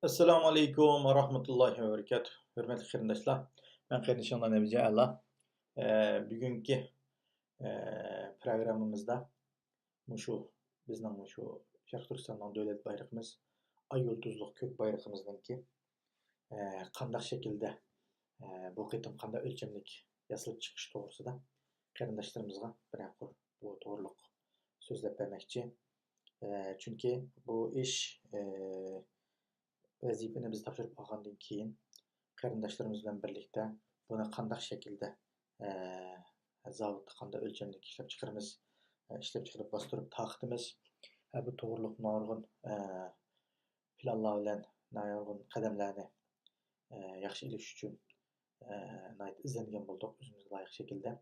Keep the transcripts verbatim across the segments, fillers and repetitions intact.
ئەسسالامۇ ئەلەيكۇم ۋە رەھمەتۇللاھى ۋە بەرىكاتۇھ. ھۆرمەتلىك قېرىنداشلار، مەن قېرىندىشىڭلار نەبىجان ئەلا. ئە، بۈگۈنكى، ئە، پروگراممىمىزدا مۇشۇ بىزنىڭ مۇشۇ شەرقىي تۈركىستاننىڭ دۆلەت بايرىقىمىز، ئاي يۇلتۇزلۇق كۆك بايرىقىمىزنىڭكى، ئە، قانداق شەكىلدە، ئە، بۇ قېتىم قانداق ئۆلچەملىك ياسىلىپ چىقىش توغرىسىدا قېرىنداشلىرىمىزغا بىرەر قۇر بۇ توغرىلىق سۆزلەپ بەرمەكچى. ئە، چۈنكى بۇ ئىش، ئە، ۋەزىپىنى بىز تاپشۇرۇپ ئالغاندىن كېيىن، قېرىنداشلىرىمىز بىلەن بىرلىكتە بۇنى قانداق شەكىلدە، ئە، زاۋۇتتا قانداق ئۆلچەملىك ئىشلەپ چىقىرىمىز، ئە، ئىشلەپ چىقىرىپ باستۇرۇپ تارقىتىمىز. ئە، بۇ توغرۇلۇق نۇرغۇن، ئە، پىلانلار بىلەن نۇرغۇن قەدەملەرنى، ئە، ياخشى ئېلىش ئۈچۈن، ئە، ناھايىتى ئىزدەنگەن بولدۇق ئۆزىمىزگە لايىق شەكىلدە.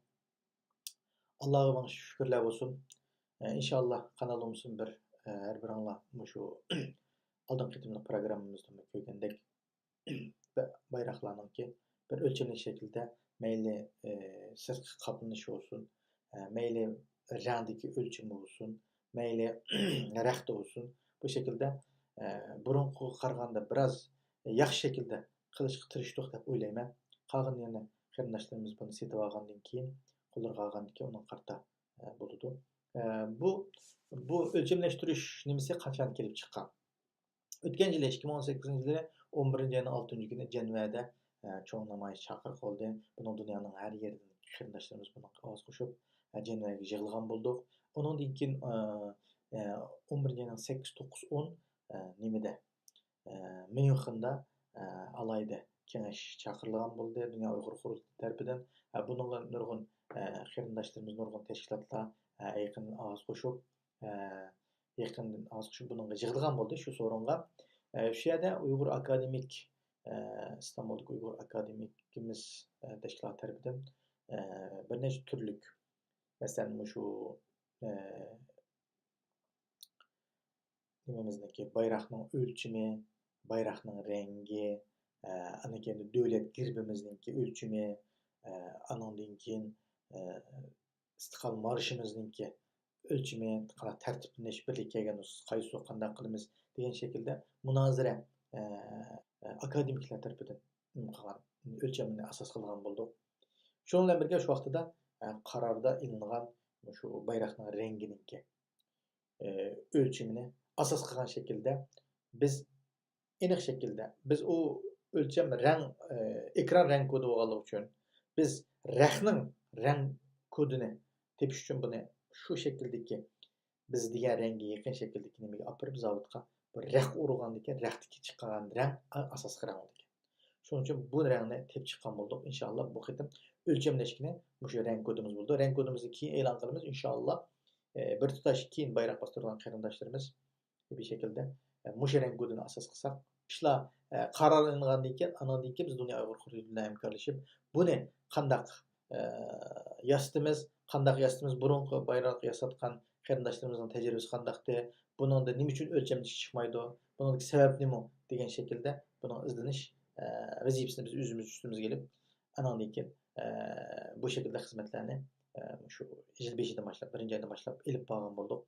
ئاللاغا مىڭ شۈكۈرلەر بولسۇن. ئە، ئىنشاللا قانال بولمىسۇن بىر، ئە، ھەر بىرىڭلار مۇشۇ ئالدىنقى قېتىملىق پروگراممىمىزدىمۇ كۆرگەندەك، بايراقلارنىڭكى بىر ئۆلچەملىك شەكىلدە مەيلى، ئى، سىرتقى قاپلىنىشى بولسۇن، ئە، مەيلى رەڭدىكى ئۆلچىمى بولسۇن، مەيلى رەختى بولسۇن، بۇ شەكىلدە، ئە، بۇرۇنقىغا قارىغاندا بىراز ياخشى شەكىلدە قىلىشقا تىرىشتۇق دەپ ئويلايمەن. قالغىنى يەنە قېرىنداشلىرىمىز بۇنى سېتىۋالغاندىن كېيىن، قوللىرىغا ئالغاندىن كېيىن ئۇنىڭغا قارىتا، ئە، بولىدۇ. ئە، بۇ، بۇ ئۆلچەملەشتۈرۈش نېمىسى قاچان كېلىپ چىققان؟ ئۆتكەن يىلى، ئىككى مىڭ ئون سەككىزىنچى يىلى ئون بىرىنچى ئاينىڭ ئالتىنچى كۈنى جەنۋەدە، ئە، چوڭ نامايىش چاقىرىقى بولدى. بۇنىڭ دۇنيانىڭ ھەر يېرىدىن قېرىنداشلىرىمىز بۇنىڭغا ئاۋاز قوشۇپ، ئە، جەنۋەگە يىغىلغان بولدۇق. ئۇنىڭدىن كېيىن، ئە، ئە، ئون بىرىنچى ئاينىڭ سەككىز، توققۇز، ئون، ئە، نېمىدە، ئە، ميۇنخېندا، ئە، ئالاھىدە كېڭەش چاقىرىلغان بولدى دۇنيا ئۇيغۇر قۇرۇلتىيى تەرىپىدىن. ئە، بۇنىڭغا نۇرغۇن، ئە، قېرىنداشلىرىمىز، نۇرغۇن تەشكىلاتلار، ئە، يېقىندىن ئاۋاز قوشۇپ، ئە، يېقىندىن ئاۋاز قوشۇپ بۇنىڭغا يىغىلغان بولدى شۇ سورۇنغا. ئە، شۇ يەردە ئۇيغۇر ئاكادېمىك، ئە، ئىستانبۇلدىكى ئۇيغۇر ئاكادېمىكىمىز، ئە، تەشكىلاتى تەرىپىدىن، ئە، بىر نەچچە تۈرلۈك، مەسىلەن، مۇشۇ، ئە، نېمىمىزنىڭكى بايراقنىڭ ئۆلچىمى، بايراقنىڭ رەڭگى، ئە، ئاندىن كېيىن دۆلەت گېربىمىزنىڭكى ئۆلچىمى، ئە، ئانىڭدىن كېيىن، ئە، ئىستىقلال مارشىمىزنىڭكى ئۆلچىمى، قانداق تەرتىپلىنىش، بىرلىككە كەلگەن نۇسخىسى قايسى، قانداق قىلىمىز دېگەن شەكىلدە مۇنازىرە، ئە، ئاكادېمىكلار تەرىپىدىن نېمە قىلغان، ئۆلچەمنى ئاساس قىلغان بولدۇق. شۇنىڭ بىلەن بىرگە شۇ ۋاقتىدا، ئە، قاراردا ئېلىنغان شۇ بايراقنىڭ رەڭگىنىڭكى، ئە، ئۆلچىمىنى ئاساس قىلغان شەكىلدە بىز ئېنىق شەكىلدە، بىز ئۇ ئۆلچەم رەڭ، ئە، ئېكران رەڭ كودى بولغانلىقى ئۈچۈن بىز رەخنىڭ رەڭ كودىنى تېپىش ئۈچۈن بۇنى شۇ شەكىلدىكى بىز دېگەن رەڭگە يېقىن شەكىلدىكى نېمىگە ئاپىرىپ زاۋۇتقا بىر رەخ ئۇرغاندىكىن رەختىكى چىققان رەڭ ئاساسلىق رەڭ بولىدىكەن. شۇنىڭ ئۈچۈن بۇ رەڭنى تېپىپ چىققان بولدۇق. ئىنشاللا بۇ قېتىم ئۆلچەملەشكىنى مۇشۇ رەڭ كودىمىز بولىدۇ. رەڭ كودىمىزنى كېيىن ئېلان قىلىمىز ئىنشاللا. ئە، بىر تۇتاش كېيىن بايراق باستۇرىدىغان قېرىنداشلىرىمىز بىر شەكىلدە، ئە، مۇشۇ رەڭ كودىنى ئاساس قىلساق، ئىشلار، ئە، قارارلىنغاندىن كېيىن، ئانىڭدىن كېيىن بىز دۇنيا ئۇيغۇر قۇرۇلتىيى بىلەن ھەمكارلىشىپ، بۇنى قانداق، ئە، ياسىتىمىز، قانداق ياسىتىمىز، بۇرۇنقى بايراق ياساتقان قېرىنداشلىرىمىزنىڭ تەجرىبىسى قانداقتى، بۇنىڭدا نېمە ئۈچۈن ئۆلچەملىك چىقمايدۇ، بۇنىڭدىكى سەۋەب نېمە دېگەن شەكىلدە بۇنىڭ ئىزدىنىش، ئە، ۋەزىپىسىنى بىز ئۆزىمىز ئۈستىمىزگە ئېلىپ، ئانىڭدىن كېيىن، ئە، بۇ شەكىلدە خىزمەتلەرنى، ئە، شۇ يىل بېشىدىن باشلاپ، بىرىنچى ئايدىن باشلاپ ئېلىپ بارغان بولدۇق.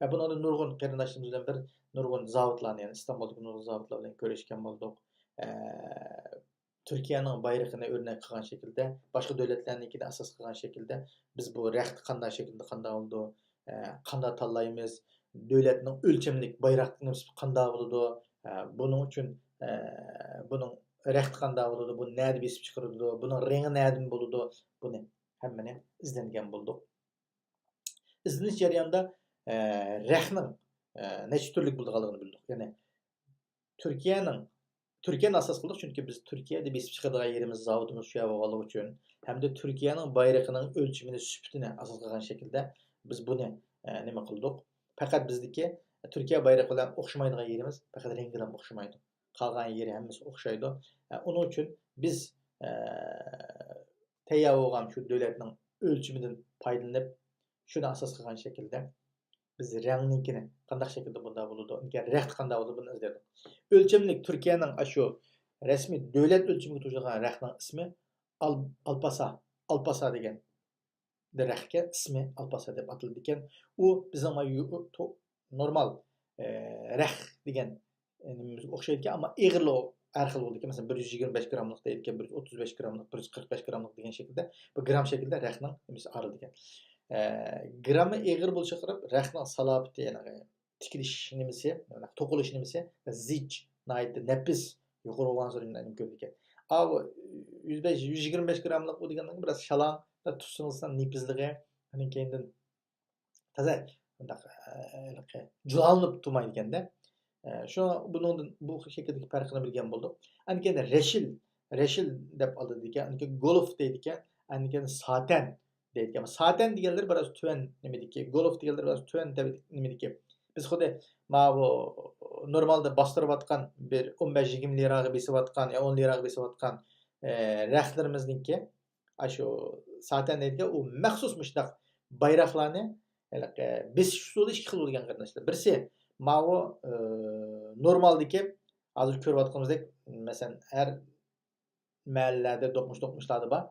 ۋە بۇنىڭدا نۇرغۇن قېرىنداشلىرىمىز بىلەن بىر نۇرغۇن زاۋۇتلارنى، يەنى ئىستانبۇلدىكى نۇرغۇن زاۋۇتلار بىلەن كۆرۈشكەن بولدۇق. ئە، تۈركىيەنىڭ بايرىقىنى ئۆرنەك قىلغان شەكىلدە، باشقا دۆلەتلەرنىڭكىنى ئاساس قىلغان شەكىلدە، بىز بۇ رەخت قانداق شەكىلدە قانداق بولىدۇ، ئە، قانداق تاللايمىز، دۆلەتنىڭ ئۆلچەملىك بايراق نېمىسى قانداق بولىدۇ، ئە، بۇنىڭ ئۈچۈن، ئە، بۇنىڭ رەختى قانداق بولىدۇ، بۇنى نەدە بېسىپ چىقىرىدۇ، بۇنىڭ رېڭى نەدىن بولىدۇ، بۇنى ھەممىنى ئىزدەنگەن بولدۇق. ئىزدىنىش جەريانىدا، ئە، رەختنىڭ، ئە، نەچچە تۈرلۈك بولىدىغانلىقىنى بىلدۇق. يەنى تۈركىيەنىڭ، تۈركىيەنى ئاساس قىلدۇق، چۈنكى بىز تۈركىيەدە بېسىپ چىقىدىغان يېرىمىز، زاۋۇتىمىز شۇ يەر بولغانلىقى ئۈچۈن، ھەمدە تۈركىيەنىڭ بايرىقىنىڭ ئۆلچىمىنى، سۈپىتىنى ئاساس قىلغان شەكىلدە بىز بۇنى، ئە، نېمە قىلدۇق. پەقەت بىزدىكى تۈركىيە بايرىقى بىلەن ئوخشىمايدىغان يېرىمىز پەقەت رەڭگىلا ئوخشىمايدۇ. قالغان يېرى ھەممىسى ئوخشايدۇ. ئە، ئۇنىڭ ئۈچۈن بىز، ئە، تەييار بولغان شۇ دۆلەتنىڭ ئۆلچىمىدىن پايدىلىنىپ، شۇنى ئاساس قىلغان شەكىلدە بىز رەڭنىڭكىنى قانداق شەكىلدە بۇنداق بولىدۇ، ئەگەر رەخت قانداق بولىدۇ، بۇنى ئىزدەيدۇ. ئۆلچەملىك تۈركىيەنىڭ ئاشۇ رەسمىي دۆلەت ئۆلچىمىگە توشۇلغان رەختنىڭ ئىسمى ئال-، ئالپاسا، ئالپاسا دېگەن رەختكە ئىسمى ئالپاسا دەپ ئاتىلىدىكەن. ئۇ بىزنىڭ ما يۇ-، تو-، نورمال، ئە، رەخ دېگەن نېمىمىزگە ئوخشايدىكەن، ئەمما ئېغىرلىقى ھەر خىل بولىدىكەن. مەسىلەن، بىر يۈز يىگىرمە بەش گراملىق دەيدىكەن، بىر يۈز ئوتتۇز بەش گراملىق، بىر يۈز قىرىق بەش گراملىق دېگەن شەكىلدە، بۇ گرام شەكلىدە رەختنىڭ نېمىسى ئايرىلىدىكەن. ئە، گرامى ئېغىر بولۇشىغا قاراپ، رەختنىڭ سالاپىتى، يەنى تىكىلىش نېمىسى، توقۇلۇش نېمىسى زىچ، ناھايىتى نېپىز، يۇقىرى بولغانسېرى نېمە كۆرىدىكەن. ئاۋۇ يۈز بەش، يۈز يىگىرمە بەش گراملىق ئۇ دېگەندىن بىراز شالاڭ، تۇتسىڭىز نېپىزلىقى، ئاندىن كېيىندىن تازا مۇنداق، ھېلىقى جۇلالىنىپ تۇرمايدىكەندە. شۇ بۇنىڭدىن بۇ شەكىلدىكى پەرقىنى بىلگەن بولدۇق. ئاندىن كېيىن رەشىل، رەشىل دەپ ئالىدىكەن، ئاندىن كېيىن گولف دەيدىكەن، ئاندىن كېيىن ساتەن دەيدىكەن. ساتەن دېگەنلىرى بىراز تۆۋەن نېمىدىكى، گولف دېگەنلىرى بىراز تۆۋەن نېمىدىكى. بىز خۇددى ماۋۇ نورمالدا باستۇرۇۋاتقان بىر ئون بەش يىگىرمە لىراغا بېسىۋاتقان يا ئون لىراغا بېسىۋاتقان، ئە، رەختلىرىمىزنىڭكى، ئاشۇ ساتەن دەيدىكەن، ئۇ مەخسۇس مۇشۇنداق بايراقلارنى ھېلىقى بېسىش ئۇسۇلى ئىككى خىل بولىدىكەن، قېرىنداشلار. بىرسى ماۋۇ، ئە، نورمالدىكى ھازىر كۆرۈۋاتقىنىمىزدەك، مەسىلەن، ھەر مەھەللىلەردە، دوقمۇش-دوقمۇشلاردا بار.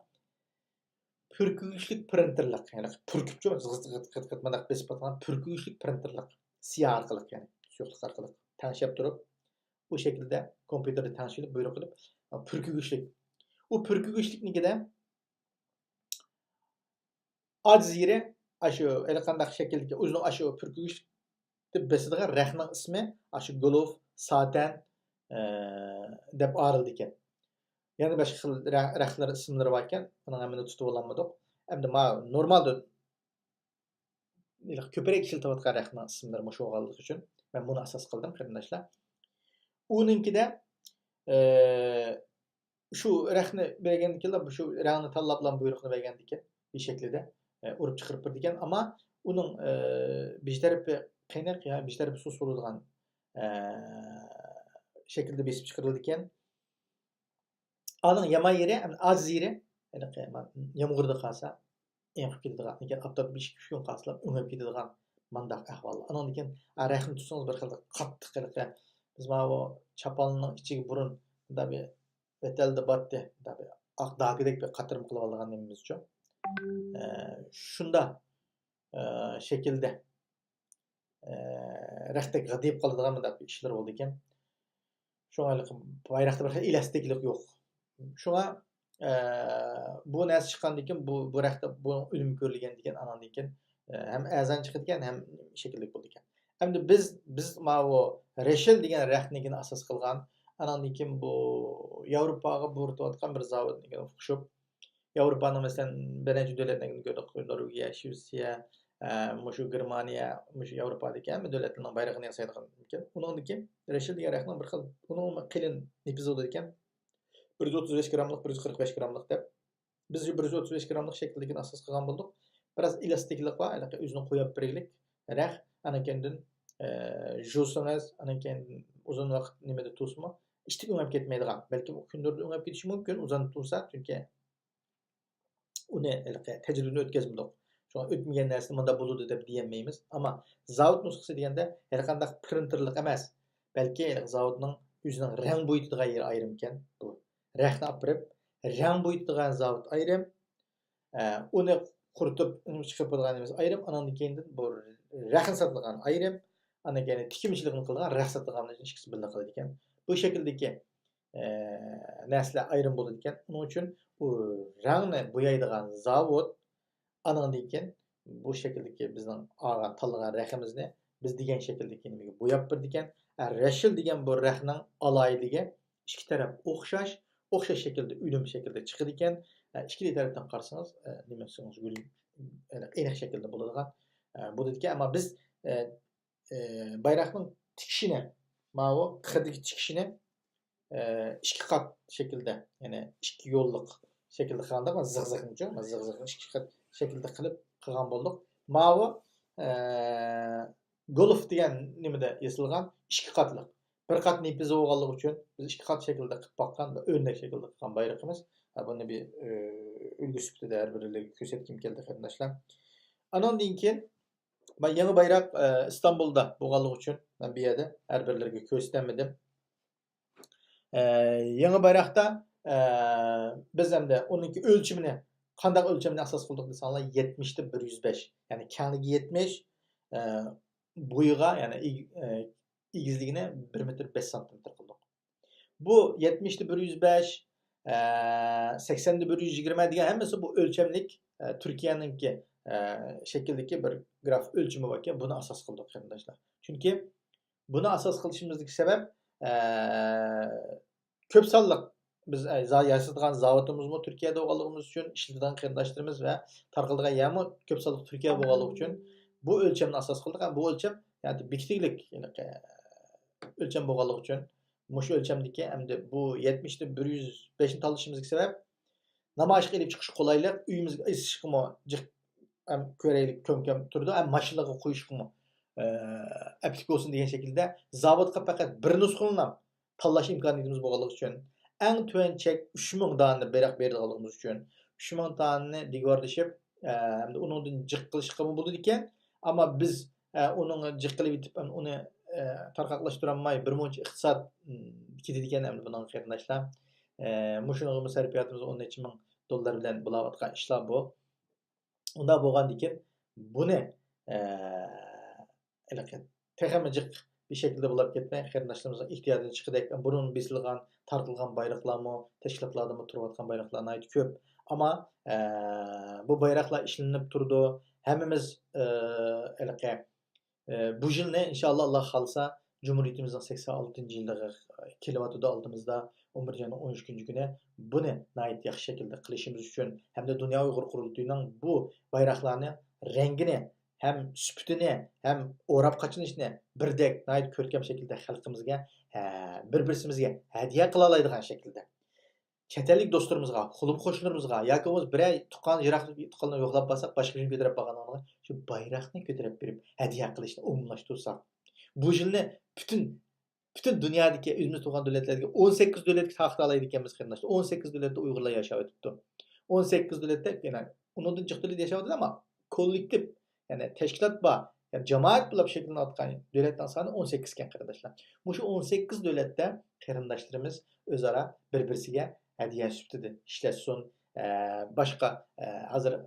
پۈركۈگۈچلۈك پرىنتېرلىق، يەنى پۈركۈپچۇ، غىت-غىت-غىت-غىت مۇنداق بېسىپ ئاتقان پۈركۈگۈچلۈك پرىنتېرلىق، سىياھ ئارقىلىق، يەنى سۇيۇقلۇق ئارقىلىق تەڭشەپ تۇرۇپ، ئۇ شەكىلدە كومپيۇتېردا تەڭشىلىپ، بۇيرۇق قىلىپ، پۈركۈگۈچلۈك. ئۇ پۈركۈگۈچلۈكنىڭكىدە ئاجىز يېرى ئاشۇ ھېلىقانداق شەكىلدىكى ئۆزىنىڭ ئاشۇ پۈركۈگۈچلۈك دەپ بېسىدىغان رەختنىڭ ئىسمى ئاشۇ گولوف، ساتەن، ئە، دەپ ئايرىلىدىكەن. يەنە باشقا خىل رە-، رەختلەر ئىسىملىرى باركەن، ئۇنىڭ ھەممىنى تۇتۇپ بولالمىدۇق. ئەمدى ما نورمالدا كۆپرەك ئىشلىتىۋاتقان رەختنىڭ ئىسىملىرى مۇشۇ بولغانلىقى ئۈچۈن مەن بۇنى ئاساس قىلدىم، قېرىنداشلار. ئۇنىڭكىدە، ئە، شۇ رەختنى بەرگەندىكىنلا، شۇ رەڭنى تاللاپلا بۇيرۇقنى بەرگەندىكىن، بىر شەكلىدە، ئە، ئۇرۇپ چىقىرىپ بېرىدىكەن. ئەمما ئۇنىڭ، ئە، بىر تەرىپى قېنىق، يا بىر تەرىپى سۇس بولىدىغان، ئە، شەكىلدە بېسىپ چىقىرىلىدىكەن. ئانىڭ يامان يېرى، ئاجىز يېرى، ھېلىقى يامغۇردا قالسا، ئېڭىپ كېتىدىغان، لېكىن ئاپتاپتا بىر ئىككى ئۈچ كۈن قالسىلا ئۆڭۈپ كېتىدىغان مانداق ئەھۋال. ئانىڭدىن كېيىن، ئا، رەختنى تۇتسىڭىز بىر خىل قاتتىق ھېلىقى، بىز ماۋۇ چاپاننىڭ ئىچىگە بۇرۇن مۇنداق بىر ۋەتەلدە باتتى، مۇنداق بىر ئاق داكىدەك بىر قاتۇرما قىلىۋالىدىغان نېمىمىزچۇ. ئە، شۇنداق، ئە، شەكىلدە، ئە، رەختەك غىدىيىپ قالىدىغان مۇنداق بىر ئىشلار بولىدىكەن. شۇڭا ھېلىقى بايراقتا بىر خىل ئېلاستىكلىق يوق. شۇڭا، ئە، بۇ نەرسە چىققاندىن كېيىن، بۇ، بۇ رەختتە بۇ ئۈنۈم كۆرۈلگەندىن كېيىن، ئاناندىن كېيىن، ئە، ھەم ئەرزان چىقىدىكەن، ھەم شەكىللىك بولىدىكەن. ئەمدى بىز، بىز ماۋۇ رەشىل دېگەن رەختنىڭكىنى ئاساس قىلغان، ئاناندىن كېيىن بۇ ياۋروپاغا بۇيرۇتۇۋاتقان بىر زاۋۇتنىڭكىنى ئوخشىشىپ، ياۋروپانىڭ، مەسىلەن، بىر نەچچە دۆلەتنىڭكىنى كۆردۇق. نورۋېگىيە، شىۋېتسىيە، ئە، مۇشۇ گېرمانىيە، مۇشۇ ياۋروپادىكى ھەممە دۆلەتلەرنىڭ بايرىقىنى ياسايدىغان ئىكەن. ئۇنىڭدىكى رەشىل دېگەن رەختنىڭ بىر خىل، ئۇنىڭ قېلىن نېپىز بولىدىكەن. بىر يۈز ئوتتۇز بەش گراملىق، بىر يۈز قىرىق بەش گراملىق دەپ. بىز بىر يۈز ئوتتۇز بەش گراملىق شەكىلدىكىنى ئاساس قىلغان بولدۇق. بىراز ئېلاستىكلىق بار، ھېلىقى ئۆزىنى قويۇپ بېرىگلىك رەخ، ئاندىن كېيىندىن، ئە، جۇسىڭىز، ئاندىن كېيىن ئۇزۇن ۋاقىت نېمىدە تۇرسىمۇ، ئىشتىك ئۆڭەپ كەتمەيدىغان، بەلكى كۈندۈردە ئۆڭەپ كېتىشى مۇمكىن، ئۇزۇن تۇرسا، چۈنكى ئۇنى ھېلىقى تەجرىبىدىن ئۆتكۈزمىدۇق. شۇڭا ئۆتمىگەن نەرسىنى مۇنداق بولىدۇ دەپ دېيەلمەيمىز. ئەمما زاۋۇت نۇسخىسى دېگەندە ھېلىقانداق پرىنتېرلىق ئەمەس، بەلكى ھېلىقى زاۋۇتنىڭ ئۆزىنىڭ رەڭ بويىتىدىغان يېرى ئايرىمكەن. بۇ رەخنى ئاپىرىپ، رەڭ بويىتىدىغان زاۋۇت ئايرىم، ئە، ئۇنى قۇرۇتۇپ، ئۇنى چىقىرىپ بولىدىغان نېمىسى ئايرىم، ئانىڭدىن كېيىندىن بۇ رەخنە ساتىدىغان ئايرىم، ئاندىن كېيىن تىكىمچىلىكنى قىلىدىغان رەخ ساتىدىغان ئىككىسى بىللە قىلىدىكەن. بۇ شەكىلدىكى، ئە، نەرسىلەر ئايرىم بولىدىكەن. ئۇنىڭ ئۈچۈن ئۇ رەڭنى بويايدىغان زاۋۇت ئانىڭدىن كېيىن بۇ شەكىلدىكى بىزنىڭ ئالغان، تاللىغان رەخىمىزنى بىز دېگەن شەكىلدىكى نېمىگە بوياپ بېرىدىكەن. ئە، رەشىل دېگەن بۇ رەخنىڭ ئالاھىدىلىكى ئىككى تەرەپ ئوخشاش، ئوخشاش شەكىلدە ئۈنۈم شەكلىدە چىقىدىكەن. ئە، ئىككىلى تەرەپتىن قارىسىڭىز، ئە، نېمە دېسىڭىز، ئېنىق شەكىلدە بولىدىغان. ئە، بۇ دېدىكەن، ئەمما بىز، ئە، ئە، بايراقنىڭ تىكىشىنى، ماۋۇ قىردىكى تىكىشىنى، ئە، ئىككى قات شەكىلدە، يەنى ئىككى يوللۇق شەكىلدە قىلغاندا، زىغزىغنىچۇ، زىغزىغنى ئىككى قات شەكىلدە قىلىپ قىلغان بولدۇق. ماۋۇ، ئە، گولف دېگەن نېمىدە ياسالغان ئىككى قاتلىق. بىر قات نېپىز بولغانلىقى ئۈچۈن بىز ئىككى قات شەكىلدە قىلىپ باققان، بىر ئۆرنەك شەكىلدە قىلغان بايرىقىمىز. ھە، بۇنى بىر، ئە، ئۈلگە سۈپىتىدە ھەر بىرلىرىگە كۆرسەتكۈم كەلدى، قېرىنداشلار. ئانىڭدىن كېيىن مانا يېڭى بايراق، ئە، ئىستانبۇلدا بولغانلىقى ئۈچۈن مەن بۇ يەردە ھەر بىرلىرىگە كۆرسىتەلمىدىم. ئە، يېڭى بايراقتا، ئە، بىز ئەمدى ئۇنىڭكى ئۆلچىمىنى، قانداق ئۆلچەمنى ئاساس قىلدۇق دېسەڭلار، يەتمىشتە بىر يۈز بەش، يەنى كەڭلىكى يەتمىش، ئە، بويىغا، يەنى ئىگ-، ئە، ئېگىزلىكىنى بىر مېتىر بەش سانتىمېتىر قىلدۇق. بۇ يەتمىشتە بىر يۈز بەش، ئە، سەكسەندە بىر يۈز يىگىرمە دېگەن ھەممىسى بۇ ئۆلچەملىك، ئە، تۈركىيەنىڭكى، ئە، شەكلىدىكى بىر گراف ئۆلچىمى باركەن، بۇنى ئاساس قىلدۇق، قېرىنداشلار. چۈنكى بۇنى ئاساس قىلىشىمىزدىكى سەۋەب، ئە، كۆپ سانلىق بىز، ئە، زا-، ياسىتىدىغان زاۋۇتىمىزمۇ تۈركىيەدە بولغانلىقىمىز ئۈچۈن، ئىشلىتىدىغان قېرىنداشلىرىمىز ۋە تارقىتىدىغان يەرمۇ كۆپ سانلىق تۈركىيە بولغانلىقى ئۈچۈن بۇ ئۆلچەمنى ئاساس قىلدۇق. ھەم بۇ ئۆلچەم، يەنى بېكىتىلىك، يەنى، ئە، ئۆلچەم بولغانلىقى ئۈچۈن مۇشۇ ئۆلچەمدىكى، ئەمدى بۇ يەتمىشتىن بىر يۈز بەشنى تاللىشىمىزدىكى سەۋەب، نامايىشقا ئېلىپ چىقىشقا قولايلىق، ئۆيىمىزگە ئېسىشقىمۇ جىق، ھەم كۆرەيلىك، كۆم-كۆم تۇرىدۇ، ھەم ماشىنىلارغا قويۇشقىمۇ، ئە، ئەپلىك بولسۇن دېگەن شەكىلدە زاۋۇتقا پەقەت بىر نۇسخىنىلا تاللاش ئىمكانىيىتىمىز بولغانلىقى ئۈچۈن، ئەڭ تۆۋەن چەك ئۈچ مىڭ دانە بېرىق بېرىدىغانلىقىمىز ئۈچۈن، ئۈچ مىڭ دانىنى دىگۋارلىشىپ، ئە، ھەمدە ئۇنىڭدىن جىق قىلىشقىمۇ بولىدىكەن. ئەمما بىز، ئە، ئۇنىڭ جىق قىلىۋېتىپ، ئۇنى، ئە، تارقاقلاشتۇرالماي، بىر مۇنچە ئىقتىساد، م، كېتىدىكەن ئەمدى بۇنىڭغا قېرىنداشلار. ئە، مۇشۇنىڭغىمۇ سەرپىياتىمىز ئون نەچچە مىڭ دوللار بىلەن بولاۋاتقان ئىشلار بۇ. ئۇنداق بولغاندىكىن بۇنى، ئە، ھېلىقى تېخىمۇ جىق بىر شەكىلدە بولاپ كەتمەي، قېرىنداشلىرىمىزنىڭ ئېھتىياتىدىن چىققۇدەك بۇرۇن بېسىلغان، تارقىلغان بايراقلارمۇ، تەشكىلاتلاردىمۇ تۇرۇۋاتقان بايراقلار ناھايىتى كۆپ. ئەمما، ئە، بۇ بايراقلار ئىشلىنىپ تۇرىدۇ. ھەممىمىز، ئە، ھېلىقى ئە، بۇ يىلنى ئىنشاللا، ئاللا خالىسا، جۇمھۇرىيىتىمىزنىڭ سەكسەن ئالتىنچى يىللىقى كېلىۋاتىدۇ ئالدىمىزدا، ئون بىرىنچى ئاينىڭ ئون ئۈچ كۈنى. بۇنى ناھايىتى ياخشى شەكىلدە قىلىشىمىز ئۈچۈن ھەمدە دۇنيا ئۇيغۇر قۇرۇلتىيىنىڭ بۇ بايراقلارنى رەڭگىنى ھەم سۈپىتىنى ھەم ئوراپ قاچىلىنىشىنى بىردەك ناھايىتى كۆركەم شەكىلدە خەلقىمىزگە، ھە، بىر-، بىرسىمىزگە ھەدىيە قىلالايدىغان شەكىلدە. چەت ئەللىك دوستلىرىمىزغا، قولۇم قوشنىلىرىمىزغا ياكى بولمىسا بىرەر تۇغقان، يىراق تۇغقانلارنى يوقلاپ بارساق، باشقا يۇرتقا كۆتۈرۈپ بارغانلارغا شۇ بايراقنى كۆتۈرۈپ بېرىپ ھەدىيە قىلىشنى ئومۇملاشتۇرساق، بۇ يىلنى پۈتۈن، پۈتۈن دۇنيادىكى ئۆزىمىز تۇرغان دۆلەتلەردىكى ئون سەككىز دۆلەتكە تارقىتالايدىكەنمىز، قېرىنداشلار. ئون سەككىز دۆلەتتە ئۇيغۇرلار ياشاۋېتىپتۇ. ئون سەككىز دۆلەتتە، يەنە ئۇنىڭدىن جىق دۆلەت ياشاۋاتىدۇ، ئەمما كوللېكتىپ، يەنى تەشكىلات بار، يەنى جامائەت بولۇپ شەكىللىنىۋاتقان دۆلەتنىڭ سانى ئون سەككىز ئىكەن، قېرىنداشلار. مۇشۇ ئون سەككىز دۆلەتتە قېرىنداشلىرىمىز ئۆزئارا بىر-بىرسىگە ھەدىيە سۈپىتىدە ئىشلەتسۇن. ئە، باشقا، ئە، ھازىر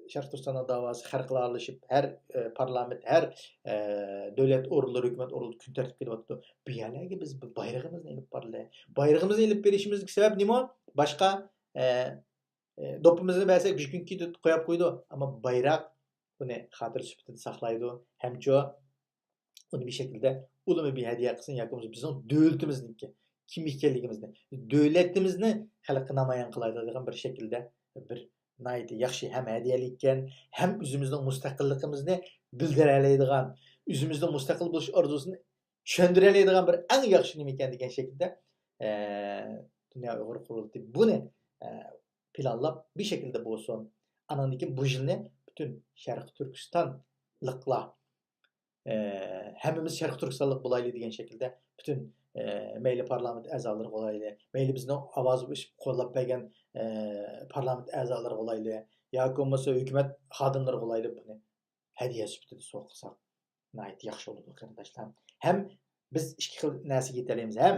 شەرقىي تۈركىستاننىڭ داۋاسى خەلقئارالىشىپ، ھەر، ئە، پارلامېنت، ھەر، ئە، دۆلەت ئورۇنلىرى، ھۆكۈمەت ئورۇنلىرى كۈن تەرتىپكە كېلىۋاتىدۇ. بۇ يەرلەرگە بىز بۇ بايرىقىمىزنى ئېلىپ بارىلى. بايرىقىمىزنى ئېلىپ بېرىشىمىزدىكى سەۋەب نېمە؟ باشقا، ئە، ئە، دوپپىمىزنى بەرسەك، بىر كۈن كېيىن قويۇپ قويىدۇ. ئەمما بايراق ئۇنى خاتىرە سۈپىتىدە ساقلايدۇ. ھەمچۇ ئۇنى بىر شەكىلدە ئۇلىمۇ بىر ھەدىيە قىلسۇن ياكى بولمىسا بىزنىڭ دۆلىتىمىزنىڭكى كىم ئىكەنلىكىمىزنى، دۆلىتىمىزنى خەلققە نامايان قىلالايدىغان بىر شەكىلدە بىر ناھايىتى ياخشى ھەم ھەدىيەلىككەن، ھەم ئۆزىمىزنىڭ مۇستەقىللىقىمىزنى بىلدۈرەلەيدىغان، ئۆزىمىزنىڭ مۇستەقىل بولۇش ئارزۇسىنى چۈشەندۈرەلەيدىغان بىر ئەڭ ياخشى نېمە ئىكەن دېگەن شەكىلدە، ئە، دۇنيا ئۇيغۇر قۇرۇلتىيى بۇنى، ئە، پىلانلاپ بىر شەكىلدە بولسۇن. ئانىڭدىن كېيىن بۇ يىلنى پۈتۈن شەرقىي تۈركىستانلىقلار، ئە، ھەممىمىز شەرقىي تۈركىستانلىق بولايلى دېگەن شەكىلدە پۈتۈن، ئە، مەيلى پارلامېنت ئەزالىرى بولايلى، مەيلى بىزنىڭ ئاۋازىمىز ئېشىپ قوللاپ بەرگەن، ئە، پارلامېنت ئەزالىرى بولايلى ياكى بولمىسا ھۆكۈمەت خادىملىرى بولايلى، بۇنى ھەدىيە سۈپىتىدە سوۋغا قىلساق ناھايىتى ياخشى بولىدۇ، قېرىنداشلار. ھەم بىز ئىككى خىل نەرسىگە يېتەلەيمىز. ھەم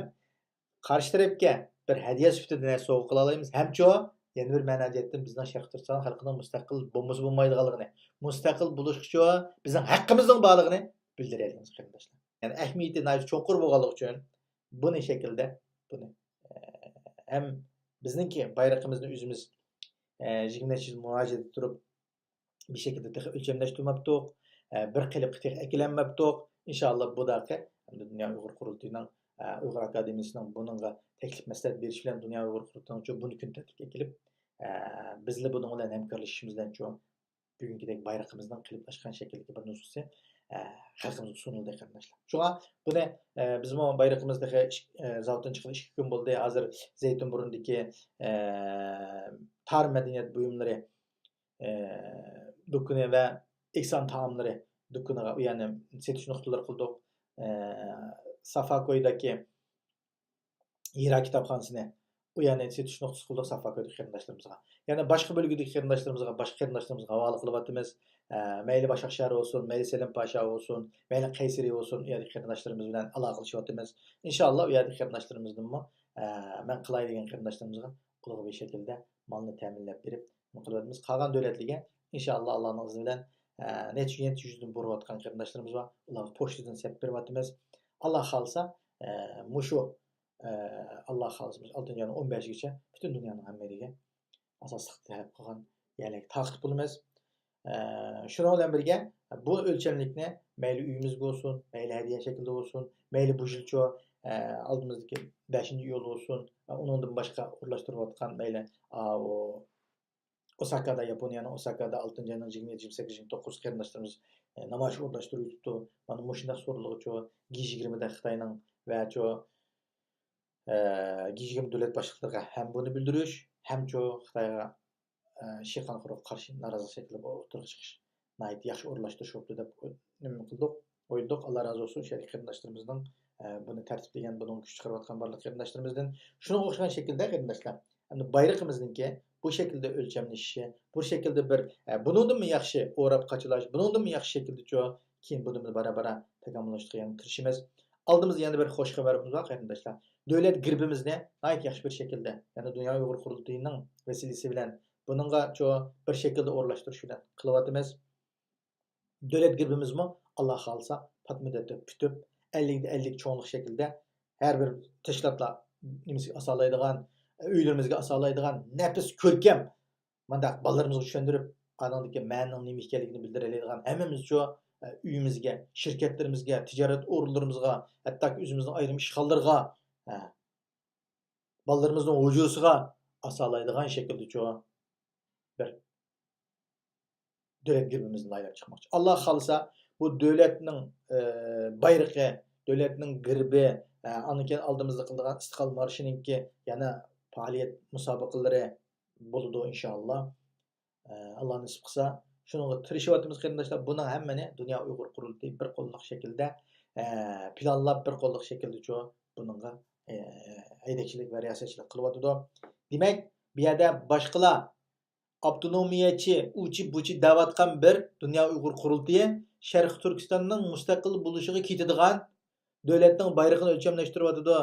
قارشى تەرەپكە بىر ھەدىيە سۈپىتىدە نەرسە سوۋغا قىلالايمىز، ھەمچۇ يەنە بىر مەنە جەھەتتىن بىزنىڭ شەرقىي تۈركىستان خەلقىنىڭ مۇستەقىل بولمىسا بولمايدىغانلىقىنى، مۇستەقىل بولۇشقىچۇ بىزنىڭ ھەققىمىزنىڭ بارلىقىنى بىلدۈرەلەيمىز، قېرىنداشلار. يەنى ئەھمىيىتى ناھايىتى چوڭقۇر بولغانلىقى ئۈچۈن بۇنى شەكىلدە، بۇنى، ئە، ھەم بىزنىڭكى بايرىقىمىزنى ئۆزىمىز، ئە، يىگىرمە نەچچە يىل مۇھاجىرەتتە تۇرۇپ، بىر شەكىلدە تېخى ئۆلچەملەشتۈرمەپتۇق. ئە، بىر قېلىپقا تېخى ئەكېلەلمەپتۇق. ئىنشاللا بۇ داقى ئەمدى دۇنيا ئۇيغۇر قۇرۇلتىيىنىڭ، ئە، ئۇيغۇر ئاكادېمىيىسىنىڭ بۇنىڭغا تەكلىپ مەسلىھەت بېرىشى بىلەن دۇنيا ئۇيغۇر قۇرۇلتىيىنىڭ بۇنى كۈن تەرتىپكە ئەكېلىپ، ئە، بىزلا بۇنىڭ بىلەن ھەمكارلىشىشىمىز بىلەن شۇ بۈگۈنكىدەك بايرىقىمىزنىڭ قېلىپلاشقان شەكىلدىكى بىر نۇسخىسى، ئە، خەلقىمىزگە سۇنۇلدى، قېرىنداشلار. شۇڭا بۇنى، ئە، بىزمۇ بايرىقىمىز تېخى ئىش-، ئە، زاۋۇتتىن چىققىلى ئىككى كۈن بولدى. ھازىر زەيتۇنبۇرۇندىكى، ئە، تار مەدەنىيەت بۇيۇملىرى ئە، دۇكىنى ۋە ئېھسان تائاملىرى دۇكىنىغا، يەنى سېتىش نۇقتىلىرى قىلدۇق. ئە، سافاكويدىكى ھىرا كىتابخانىسىنى، ئۇ يەنى سېتىش نۇقتىسى قىلدۇق سافاكويدىكى قېرىنداشلىرىمىزغا. يەنە باشقا بۆلگىدىكى قېرىنداشلىرىمىزغا، باشقا قېرىنداشلىرىمىزغا ھاۋالە قىلىۋاتىمىز. ئە، مەيلى باشاق شەھەر بولسۇن، مەيلى سەلىم پاشا بولسۇن، مەيلى قەيسىرى بولسۇن، ئۇ يەردىكى قېرىنداشلىرىمىز بىلەن ئالاقىلىشىۋاتىمىز. ئىنشاللا ئۇ يەردىكى قېرىنداشلىرىمىزدىنمۇ، ئە، مەن قىلاي دېگەن قېرىنداشلىرىمىزغا قۇلىغا بىر شەكىلدە مالنى تەمىنلەپ بېرىپ، نېمە قىلىۋاتىمىز. قالغان دۆلەتلەرگە، ئىنشاللا، ئاللانىڭ ئىزنى بىلەن، ئە، نەچچە، نەچچە يۈزدىن بۇرىۋاتقان قېرىنداشلىرىمىز بار. ئۇلارغا پوچتىدىن سېلىپ بېرىۋاتىمىز. ئاللا خالىسا، ئە، مۇشۇ، ئە، ئاللا خالىسا مۇشۇ ئالتىنچى ئاينىڭ ئون بەشىگىچە پۈتۈن دۇنيانىڭ ھەممە يېرىگە ئاساسلىق تەلەپ قىلغان يەرلەرگە تارقىتىپ بولىمىز. ئە، شۇنىڭ بىلەن بىرگە، بۇ ئۆلچەملىكنى مەيلى ئۆيىمىزگە بولسۇن، مەيلى ھەدىيە شەكلىدە بولسۇن، مەيلى بۇ يىلچۇ، ئە، ئالدىمىزدىكى بەشىنچى ئىيۇل بولسۇن، ئە، ئۇنىڭدىن باشقا ئورۇنلاشتۇرۇۋاتقان مەيلى، ئاۋۇ، ئوساكادا، ياپونىيەنىڭ ئوساكادا ئالتىنچى ئاينىڭ يىگىرمە يەتتە، يىگىرمە سەككىز، يىگىرمە توققۇز قېرىنداشلىرىمىز، ئە، نامايىش ئورۇنلاشتۇرۇۋېتىپتۇ. مانا مۇشۇنداق سورۇنلارغىچۇ، جى يىگىرمىدە خىتاينىڭ ۋەچۇ، ئە، جى يىگىرمە دۆلەت باشلىقلىرىغا ھەم بۇنى بىلدۈرۈش، ھەمچۇ خىتايغا، ئە، شىخەن قۇرۇققا قارشى نارازىلىق شەكلىدە ئوتتۇرىغا چىقىش ناھايىتى ياخشى ئورۇنلاشتۇرۇش بوپتۇ دەپ نېمە قىلدۇق، ئويلىدۇق. ئاللا رازى بولسۇن شۇ يەردىكى قېرىنداشلىرىمىزنىڭ، ئە، بۇنى تەرتىپلىگەن، بۇنىڭغا كۈچ چىقىرىۋاتقان بارلىق قېرىنداشلىرىمىزدىن. شۇنىڭغا ئوخشىغان شەكىلدە قېرىنداشلار، ئەمدى بايرىقىمىزنىڭكى بۇ شەكىلدە ئۆلچەملىشىشى، بۇ شەكىلدە بىر، ئە، بۇنىڭدىنمۇ ياخشى ئوراپ قاچىلاش، بۇنىڭدىنمۇ ياخشى شەكىلدىچۇ، كېيىن بۇنى بارا-بارا تاكامۇللاشتۇرۇشقا تىرىشىمىز. ئالدىمىزدا يەنە بىر خوش خەۋىرىمىز بار، قېرىنداشلار. دۆلەت گېربىمىزنى ناھايىتى ياخشى بىر شەكىلدە، يەنى دۇنيا ئۇيغۇر قۇرۇلتىيىنىڭ ۋەسىلىسى بىلەن بۇنىڭغا شۇ بىر شەكىلدە ئورۇنلاشتۇرۇش بىلەن قىلىۋاتىمىز. دۆلەت گېربىمىزمۇ، ئاللا خالىسا، پات مۇددەتتە پۈتۈپ، ئەللىكتە ئەللىك چوڭلۇق شەكلىدە ھەر بىر تەشكىلاتلار نېمىسىگە ئاسالايدىغان، ئۆيلىرىمىزگە ئاسالايدىغان، نەپىس، كۆركەم، مانداق بالىلىرىمىزغا چۈشەندۈرۈپ، ئانىڭدىكى مەنىنىڭ نېمە ئىكەنلىكىنى بىلدۈرەلەيدىغان، ھەممىمىزچۇ، ئە، ئۆيىمىزگە، شىركەتلىرىمىزگە، تىجارەت ئورۇنلىرىمىزغا، ھەتتاكى ئۆزىمىزنىڭ ئايرىم ئىشخانىلىرىغا، ھە، بالىلىرىمىزنىڭ ھۇجرىسىغا ئاسالايدىغان شەكىلدىچۇ بىر دۆلەت گېربىمىزنى لايىھەلەپ چىقماقچى. ئاللا خالىسا، بۇ دۆلەتنىڭ، ئە، بايرىقى، دۆلەتنىڭ گېربى، ئە، ئاندىن كېيىن ئالدىمىزدا قىلىدىغان ئىستىقلال مارشىنىڭكى يەنە پائالىيەت مۇسابىقىلىرى بولىدۇ، ئىنشائاللا. ئە، ئاللا نېسىپ قىلسا، شۇنىڭغا تىرىشىۋاتىمىز، قېرىنداشلار. بۇنىڭ ھەممىنى دۇنيا ئۇيغۇر قۇرۇلتىيى بىر قوللۇق شەكىلدە، ئە، پىلانلاپ، بىر قوللۇق شەكىلدىچۇ بۇنىڭغا، ئە، ھەيدەكچىلىك ۋە رىياسەتچىلىك قىلىۋاتىدۇ. دېمەك، بۇ يەردە باشقىلار ئاپتونومىيەچى، ئۇچى-بۇچى دەۋاتقان بىر دۇنيا ئۇيغۇر قۇرۇلتىيى شەرقىي تۈركىستاننىڭ مۇستەقىل بولۇشىغا كېتىدىغان، دۆلەتنىڭ بايرىقىنى ئۆلچەملەشتۈرۈۋاتىدۇ.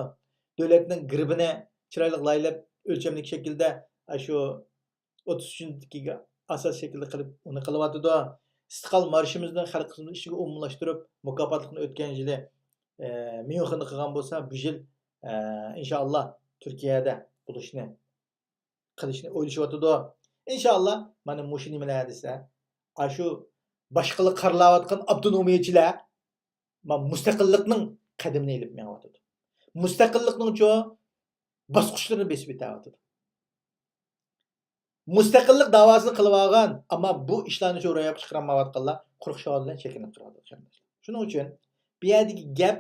دۆلەتنىڭ گېربىنى چىرايلىق لايىھەلەپ، ئۆلچەملىك شەكىلدە، ئاشۇ ئوتتۇز ئۈچىنچىدىكىگە ئاساس شەكىلدە قىلىپ، ئۇنى قىلىۋاتىدۇ. ئىستىقلال مارشىمىزنى خەلقىمىزنىڭ ئىچىگە ئومۇملاشتۇرۇپ، مۇكاپاتلىقنى ئۆتكەن يىلى، ئە، ميۇنخېندا قىلغان بولسا، بۇ يىل، ئە، ئىنشائاللا، تۈركىيەدە بولۇشنى، قىلىشنى ئويلىشىۋاتىدۇ. ئىنشائاللا، مانا مۇشۇ نېمىلەر دېسە، ئاشۇ باشقىلار قارىلاۋاتقان ئاپتونومىيەچىلەر، ما، مۇستەقىللىقنىڭ قەدىمىنى ئېلىپ مېڭىۋاتىدۇ. مۇستەقىللىقنىڭچۇ باسقۇچلىرىنى بېسىپ ئۆتەۋاتىدۇ. مۇستەقىللىق داۋاسىنى قىلىۋالغان، ئەمما بۇ ئىشلارنى شۇ روياپقا چىقىرالمايۋاتقانلار قۇرۇق شوئار بىلەن چېكىنىپ قېلىۋاتىدۇ، قېرىنداشلار. شۇنىڭ ئۈچۈن بۇ يەردىكى گەپ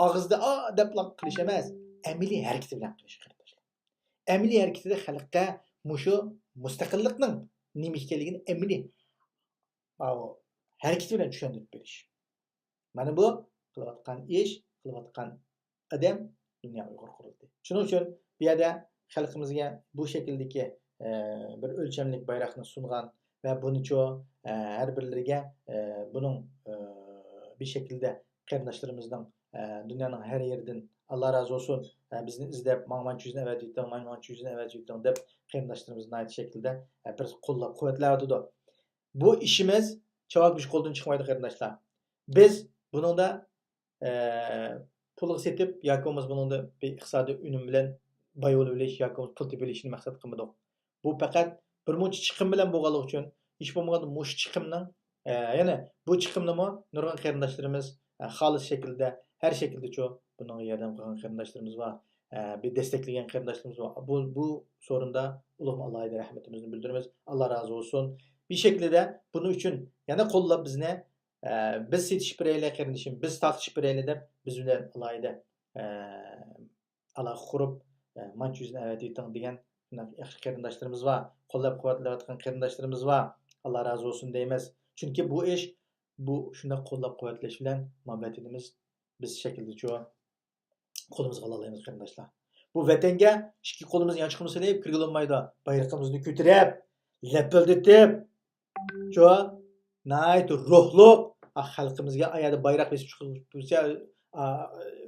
ئاغزىدا «ئا» دەپلا قىلىش ئەمەس، ئەمەلىي ھەرىكىتى بىلەن قىلىش، قېرىنداشلار. ئەمەلىي ھەرىكىتىدە خەلققە مۇشۇ مۇستەقىللىقنىڭ نېمە ئىكەنلىكىنى ئەمەلىي، ئاۋۇ، ھەرىكىتى بىلەن چۈشەندۈرۈپ بېرىش. مانا بۇ قىلىۋاتقان ئىش، قىلىۋاتقان ئادەم دۇنيا ئۇيغۇر قۇرۇلتىيى. شۇنىڭ ئۈچۈن بۇ يەردە خەلقىمىزگە بۇ شەكىلدىكى، ئە، بىر ئۆلچەملىك بايراقنى سۇنغان ۋە بۇنىچۇ، ئە، ھەر بىرلىرىگە، ئە، بۇنىڭ، ئە، بىر شەكىلدە قېرىنداشلىرىمىزنىڭ، ئە، دۇنيانىڭ ھەر يېرىدىن، «ئاللا رازى بولسۇن، ئە، بىزنى ئىزدەپ ماڭا مانچە يۈزنى ئەۋەتىۋېتىڭ، ماڭا مانچە يۈزنى ئەۋەتىۋېتىڭ» دەپ قېرىنداشلىرىمىز ناھايىتى شەكىلدە، ئە، بىر قوللاپ قۇۋۋەتلەۋاتىدۇ. بۇ ئىشىمىز چاۋاك بىر قولدىن چىقمايدۇ، قېرىنداشلار. بىز بۇنىڭدا، ئە، پۇلغا سېتىپ ياكى بولمىسا بۇنىڭدا بىر ئىقتىسادىي ئۈنۈم بىلەن باي بولۇپ ئېلىش ياكى بولمىسا پۇل تېپىپ ئېلىشنى مەقسەت قىلمىدۇق. بۇ پەقەت بىر مۇنچە چىقىم بىلەن بولغانلىقى ئۈچۈن، ھېچ بولمىغاندا مۇشۇ چىقىمنىڭ، ئە، يەنى بۇ چىقىمنىمۇ نۇرغۇن قېرىنداشلىرىمىز، ئە، خالىس شەكىلدە، ھەر شەكىلدىچۇ بۇنىڭغا ياردەم قىلغان قېرىنداشلىرىمىز بار، ئە، بىر دەستەكلىگەن قېرىنداشلىرىمىز بار. بۇ، بۇ سورۇندا ئۇلارغا ئالاھىدە رەھمىتىمىزنى بىلدۈرىمىز. ئاللا رازى بولسۇن. بىر شەكىلدە بۇنىڭ ئۈچۈن يەنە قوللاپ بىزنى، ئە، «بىز سېتىشىپ بېرەيلى، قېرىندىشىم، بىز تارقىتىشىپ بېرەيلى» دەپ بىز بىلەن ئالاھىدە، ئە، ئالاقە قۇرۇپ، ئە، «مانچە يۈزنى ئەۋەتىۋېتىڭ» دېگەن شۇنداق ياخشى قېرىنداشلىرىمىز بار. قوللاپ قۇۋۋەتلەۋاتقان قېرىنداشلىرىمىز بار. ئاللا رازى بولسۇن دەيمىز. چۈنكى بۇ ئىش، بۇ شۇنداق قوللاپ قۇۋۋەتلەش بىلەن ما ۋەتىنىمىز بىز شەكىلدىچۇ قولىمىزغا ئالالايمىز، قېرىنداشلار. بۇ ۋەتەنگە ئىككى قولىمىزنى يانچۇقىمىزغا سېلىپ كىرگىلى بولمايدۇ. بايرىقىمىزنى كۆتۈرۈپ، لەپىلدىتىپ، شۇ ناھايىتى روھلۇق، ئا، خەلقىمىزگە ئايەردە بايراق بېسىپ چىقىپ، ئا،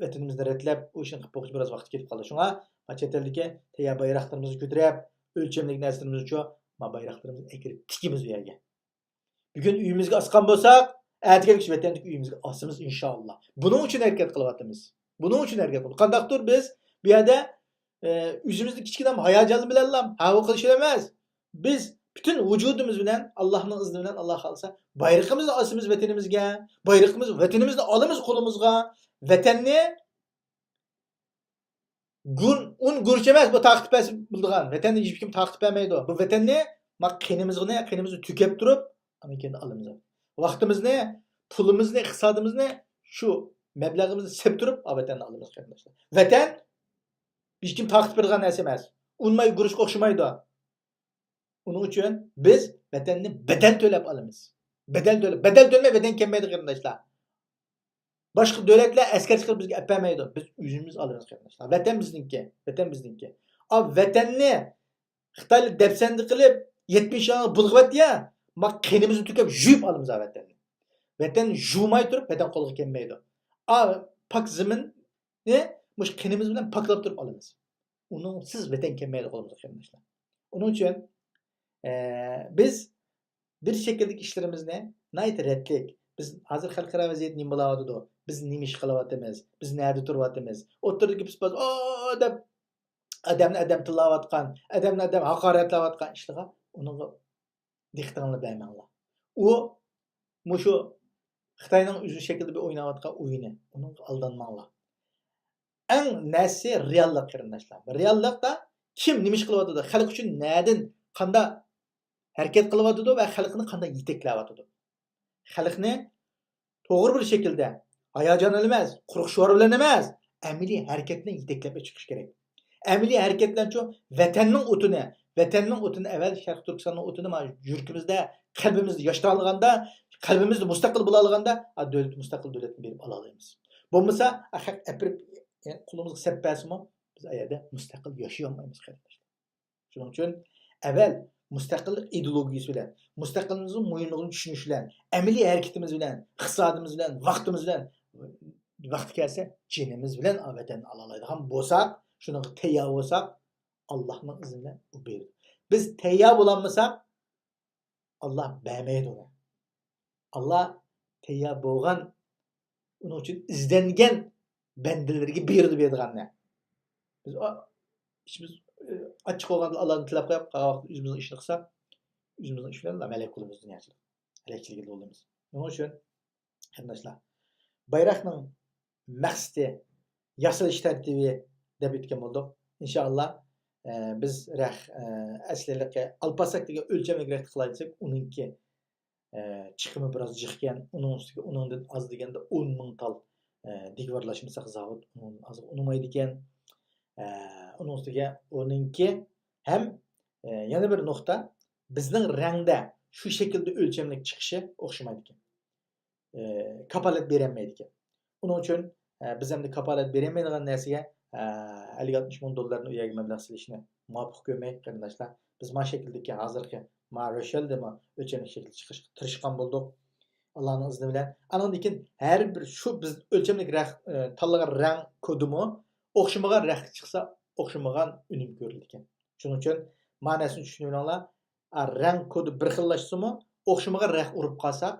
ۋەتىنىمىزنى رەتلەپ، ئۇ ئىشنى قىلىپ بولغۇچە بىراز ۋاقىت كېتىپ قالدى. شۇڭا، ما چەت ئەلدىكى تەييار بايراقلىرىمىزنى كۆتۈرۈپ، ئۆلچەملىك نەرسىلىرىمىزنىچۇ، ما بايراقلىرىمىزنى ئەكىرىپ تىكىمىز بۇ يەرگە. بۈگۈن ئۆيىمىزگە ئاسقان بولساق، ئەتىگەنكى ۋەتەندىكى ئۆيىمىزگە ئاسىمىز، ئىنشاللا. بۇنىڭ ئۈچۈن ھەرىكەت قىلىۋاتىمىز. بۇنىڭ ئۈچۈن ھەرىكەت قىلىۋاتىمىز. قانداقتۇر بىز بۇ يەردە، ئە، ئۆزىمىزنى كىچىككىنە ھاياجانى بىلەنلا، ھە، ئۇ قىلىش ئەمەس. بىز پۈتۈن ۋۇجۇدىمىز بىلەن، ئاللانىڭ ئىزنى بىلەن، ئاللا خالىسا، بايرىقىمىزنى ئاسىمىز ۋەتىنىمىزگە. بايرىقىمىز، ۋەتىنىمىزنى ئالىمىز قولىمىزغا. ۋەتەننى گۇن، ئۇن گۇرچ ئەمەس، بۇ تارقىتىپ بەرسە بولىدىغان. ۋەتەننى ھېچكىم تارقىتىپ بەرمەيدۇ. بۇ ۋەتەننى، ما، قېنىمىزنى، قېنىمىزنى تۆكۈپ تۇرۇپ، ئاندىن كېيىن ئالىمىز. ۋاقتىمىزنى، پۇلىمىزنى، ئىقتىسادىمىزنى، شۇ مەبلىغىمىزنى سېلىپ تۇرۇپ، ئا، ۋەتەننى ئالىمىز، قېرىنداشلار. ۋەتەن ھېچكىم تارقىتىپ بېرىدىغان نەرسە ئەمەس. ئۇن ماي گۇرچقا ئوخشىمايدۇ. ئۇنىڭ ئۈچۈن بىز ۋەتەننى بەدەل تۆلەپ ئالىمىز. بەدەل تۆلەپ، بەدەل تۆلىمەي ۋەتەن كەلمەيدۇ، قېرىنداشلار. باشقا دۆلەتلەر ئەسكەر چىقىرىپ بىزگە ئەپ بەرمەيدۇ. بىز ئۆزىمىز ئالىمىز، قېرىنداشلار. ۋەتەن بىزنىڭكى، ۋەتەن بىزنىڭكى. ئا، ۋەتەننى خىتايلار دەپسەندە قىلىپ، يەتمىش يىلغا بۇلغىۋەتتى يا، ما، قېنىمىزنى تۆكۈپ يۇيۇپ ئالىمىز ھا ۋەتەننى. ۋەتەن يۇماي تۇرۇپ، ۋەتەن قولغا كەلمەيدۇ. ئا، پاك زېمىننى مۇشۇ قېنىمىز بىلەن پاكلاپ تۇرۇپ ئالىمىز. ئۇنىڭسىز ۋەتەن كەلمەيدۇ قولىمىزغا، قېرىنداشلار. ئۇنىڭ ئۈچۈن، ئە، بىز بىر شەكىلدىكى ئىشلىرىمىزنى ناھايىتى رەتلىك، بىز ھازىر خەلقئارا ۋەزىيەت نېمە بولاۋاتىدۇ، بىز نېمە ئىش قىلىۋاتىمىز، بىز نەدە تۇرۇۋاتىمىز، ئوتتۇرىدىكى پىس-پاس، ئو، دەپ ئادەمنى ئادەم تىللاۋاتقان، ئادەمنى ئادەم ھاقارەتلەۋاتقان ئىشلارغا، ئۇنىڭغا دىققىتىڭلارنى بەرمەڭلار. ئۇ مۇشۇ خىتاينىڭ ئۆزى شەكلىدە بىر ئويناۋاتقان ئويۇنى. ئۇنىڭغا ئالدانماڭلار. ئەڭ نەرسە رېئاللىق، قېرىنداشلار. رېئاللىقتا كىم نېمە ئىش قىلىۋاتىدۇ، خەلق ئۈچۈن نەدىن، قانداق ھەرىكەت قىلىۋاتىدۇ ۋە خەلقنى قانداق يېتەكلەۋاتىدۇ. خەلقنى توغرا بىر شەكىلدە، ھاياجان بىلەن ئەمەس، قۇرۇق شوئار بىلەن ئەمەس، ئەمەلىي ھەرىكەت بىلەن يېتەكلەپ چىقىش كېرەك. ئەمەلىي ھەرىكەت بىلەنچۇ ۋەتەننىڭ ئوتىنى، ۋەتەننىڭ ئوتىنى ئەۋەل شەرقىي تۈركىستاننىڭ ئوتىنى مانا يۈرىكىمىزدە، قەلبىمىزدە ياشنالغاندا، قەلبىمىزدە مۇستەقىل بولالىغاندا، ئا، دۆلەت، مۇستەقىل دۆلەتنى بېرىپ ئالالايمىز. بولمىسا، ئا، خەق ئەپىرىپ، يەنى قولىمىزغا سەپ بەرسىمۇ، بىز ئا يەردە مۇستەقىل ياشىيالمايمىز، قېرىنداشلار. شۇنىڭ ئۈچۈن ئەۋەل مۇستەقىللىق ئىدېئولوگىيىسى بىلەن، مۇستەقىللىقىمىزنىڭ مۇھىملىقىنى چۈشىنىش بىلەن، ئەمەلىي ھەرىكىتىمىز بىلەن، ئىقتىسادىمىز بىلەن، ۋاقتىمىز بىلەن، ۋاقتى كەلسە جېنىمىز بىلەن ۋەتەننى ئالالايدىغان بولساق، شۇنىڭغا تەييار بولساق، ئاللانىڭ ئىزنى بىلەن ئۇ بېرىدۇ. بىز تەييار بولالمىساق، ئاللا بەرمەيدۇ ئۇنى. ئاللا تەييار بولغان، ئۇنىڭ ئۈچۈن ئىزدەنگەن بەندىلىرىگە بېرىدۇ بېرىدىغاننى. بىز ئا-، ئىچىمىز، ئە، ئاچچىق بولغاندا ئاللادىن تىلەپ قويۇپ، قالغان ۋاقىتتا ئۆزىمىزنىڭ ئىشىنى قىلساق، ئۆزىمىزنىڭ ئىشى بىلەن ھەلەك بولىمىز دۇنياچىلىق. ھەلەكچىلىككە يوللىمىز. شۇنىڭ ئۈچۈن قېرىنداشلار، بايراقنىڭ مەقسىتى، ياسىلىش تەرتىپى دەپ ئۆتكەن بولدۇق. ئىنشائاللا، ئە، بىز رەخ، ئە، ئەسلىلىكى ئالپاساك دېگەن ئۆلچەملىك رەختە قىلاي دېسەك، ئۇنىڭكى، ئە، چىقىمى بىراز جىقكەن، ئۇنىڭ ئۈستىگە ئۇنىڭدىن ئاز دېگەندە ئون مىڭ تال، ئە، دىگۋارلاشمىساق زاۋۇت ئۇنىڭدىن ئازغا ئۇنىمايدىكەن. ئە، ئۇنىڭ ئۈستىگە ئۇنىڭكى ھەم، ئە، يەنە بىر نۇقتا، بىزنىڭ رەڭدە شۇ شەكىلدە ئۆلچەملىك چىقىشى ئوخشىمايدىكەن. ئى، كاپالەت بېرەلمەيدىكەن. ئۇنىڭ ئۈچۈن، ئە، بىز ئەمدى كاپالەت بېرەلمەيدىغان نەرسىگە، ئە، ئەللىك ئاتمىش مىڭ دوللارنى ئۇ يەرگە مەبلەغ سېلىشنى مۇۋاپىق كۆرمەي، قېرىنداشلار. بىز ما شەكىلدىكى ھازىرقى ما رېشېلدىمۇ ئۆلچەملىك شەكىلدە چىقىشقا تىرىشقان بولدۇق. ئاللانىڭ ئىزنى بىلەن. ئانىڭدىن كېيىن ھەر بىر شۇ بىز ئۆلچەملىك رەخ-، ئە، تاللىغان رەڭ كودىمۇ ئوخشىمىغان رەخت چىقسا، ئوخشىمىغان ئۈنۈم كۆرۈلىدىكەن. شۇنىڭ ئۈچۈن ما نەرسىنى چۈشىنىۋېلىڭلار. ئا، رەڭ كودى بىر خىللاشسىمۇ، ئوخشىمىغان رەخت ئۇرۇپ قالساق،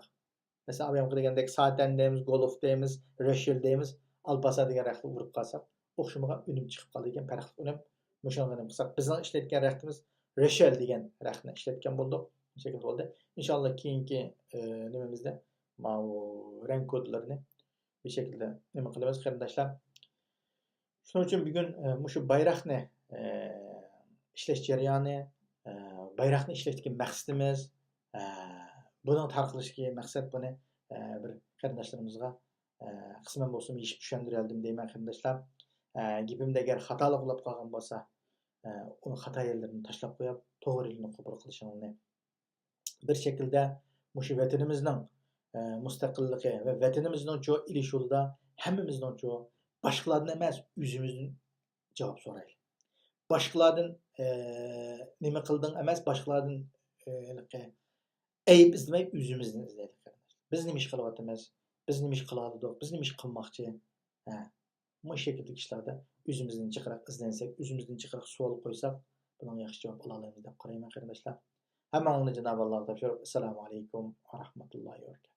مەسىلەن، ئاۋۋالقى دېگەندەك ساتەن دەيمىز، گولف دەيمىز، رېشېل دەيمىز، ئالپاسا دېگەن رەختنى ئۇرۇپ قالساق، ئوخشىمىغان ئۈنۈم چىقىپ قالىدىكەن، پەرقلىق ئۈنۈم. مۇشۇنىڭغا نېمە قىلساق، بىزنىڭ ئىشلەتكەن رەختىمىز رېشېل دېگەن رەختنى ئىشلەتكەن بولدۇق. شەكىل بولدى. ئىنشاللا كېيىنكى، ئى، نېمىمىزدە ماۋۇ رەڭ كودلىرىنى بىر شەكىلدە نېمە قىلىمىز، قېرىنداشلار. شۇنىڭ ئۈچۈن بۈگۈن، ئە، مۇشۇ بايراقنى، ئە، ئىشلەش جەريانى، ئە، بايراقنى ئىشلەشتىكى مەقسىتىمىز، ئە، بۇنىڭ تارقىلىشتىكى مەقسەت، بۇنى، ئە، بىر قېرىنداشلىرىمىزغا، ئە، قىسمەن بولسىمۇ يېشىپ چۈشەندۈرەلىدىم دەيمەن، قېرىنداشلار. ئە، گېپىمدە ئەگەر خاتالىق بولۇپ قالغان بولسا، ئە، ئۇ خاتا يەرلىرىنى تاشلاپ قويۇپ، توغرا يولنى قوبۇل قىلىشىڭلارنى بىر شەكىلدە مۇشۇ ۋەتىنىمىزنىڭ، ئە، مۇستەقىللىقى ۋە ۋەتىنىمىزنىڭچۇ ئېلىشۇۋىدا ھەممىمىزنىڭچۇ باشقىلاردىن ئەمەس، ئۆزىمىزدىن جاۋاب سورايلى. باشقىلاردىن، ئە، نېمە قىلدىڭ ئەمەس، باشقىلاردىن، ئە، ھېلىقى ئەيىب ئىزدىمەي، ئۆزىمىزدىن ئىزدەيلى، قېرىنداشلار. بىز نېمە ئىش قىلىۋاتىمىز؟ بىز نېمە ئىش قىلالىدۇق؟ بىز نېمە ئىش قىلماقچى؟ ھە. مۇشۇ شەكىلدىكى ئىشلاردا ئۆزىمىزدىن جىقراق ئىزدەنسەك، ئۆزىمىزدىن جىقراق سوئال قويساق، بۇنىڭغا ياخشى جاۋاب ئالالايمىز دەپ قارايمەن، قېرىنداشلار. ھەممىڭلارنى جانابى ئاللاغا تاپشۇرۇپ، ئەسسالامۇ ئەلەيكۇم ۋە رەھمەتۇللاھى ۋە بەرىكاتۇھ.